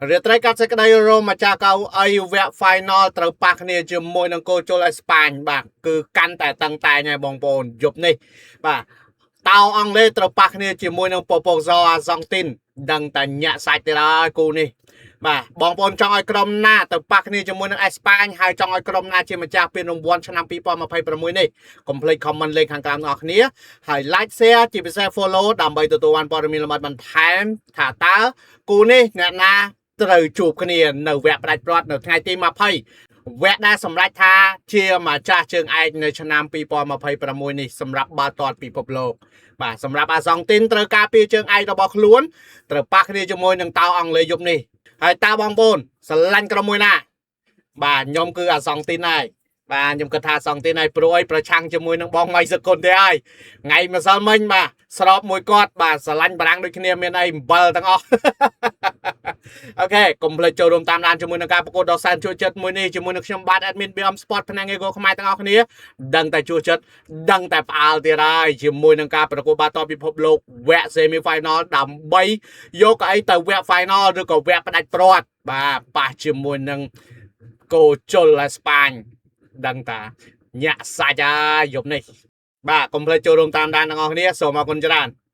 រាត្រីកាត់សេចក្តីរោមម្ចាស់កៅអីវគ្គ final ត្រូវប៉ះគ្នាជាមួយនឹងគោជុលអេស្ប៉ាញបាទគឺកាន់តែតឹងតែងហើយបងប្អូនយប់នេះបាទតោអង់គ្លេសត្រូវប៉ះគ្នាជាមួយនឹងពពកសអាសង់ទីនដឹងតែញាក់សាច់ទៀតហើយគូនេះបាទបងប្អូនចង់ឲ្យក្រុមណាទៅប៉ះគ្នាជាមួយនឹងអេស្ប៉ាញហើយចង់ឲ្យក្រុមណាជាម្ចាស់ពានរង្វាន់ឆ្នាំ2026នេះកុំភ្លេច comment លេខខាងក្រោមទាំងអស់គ្នាហើយ like share ជាពិសេស follow ដើម្បីទទួលបានព័ត៌មានលម្អិតបន្ថែមថាតើគូនេះអ្នកណាត្រូវជួបគ្នានៅវគ្គផ្ដាច់ព្រាត់នៅថ្ងៃទី20វគ្គដែលសម្រេចថាជាម្ចាស់ជើងឯកនៅឆ្នាំ2026នេះសម្រាប់បាល់ទាត់ពិភពលោកបាទសម្រាប់អាសង់ទីនត្រូវការពារជើងឯករបស់ខ្លួនត្រូវប៉ះគ្នាជាមួយនឹងតោអង់គ្លេសយប់នេះហើយតើបងប្អូនស្រឡាញ់ក្រុមមួយណាបាទខ្ញុំគឺអាសង់ទីនហើយបាទខ្ញុំគិតថាអាសង់ទីនហើយព្រោះអីប្រឆាំងជាមួយនឹងបងម៉ៃសកុនទេហើយថ្ងៃម្សិលមិញបាទស្របមួយគាត់បាទស្រឡាញ់បារាំងដូចគ្នាមានអីអំបិលទាំងអស់ OK កុំភ្លេចចូលរួមតាមដានជាមួយនឹងការប្រកួតដ៏សែនជួយចិត្តមួយនេះជាមួយនឹងខ្ញុំបាទ admin BM Sport ភ្នាក់ងារគោខ្មែរទាំងអស់គ្នាដឹងតែជួយចិត្តដឹងតែផ្អើលទៀតហើយជាមួយនឹងការប្រកួតបាល់ទាត់ពិភពលោកវគ្គ semi final ដើម្បីយកកៅអីទៅវគ្គ final ឬក៏វគ្គផ្ដាច់ព្រាត់បាទប៉ះជាមួយនឹងគោជុលអេស្ប៉ាញដឹងតាញាក់សាច់ហើយយប់នេះបាទកុំភ្លេចចូលរួមតាមដានទាំងអស់គ្នាសូមអរគុណច្រើន។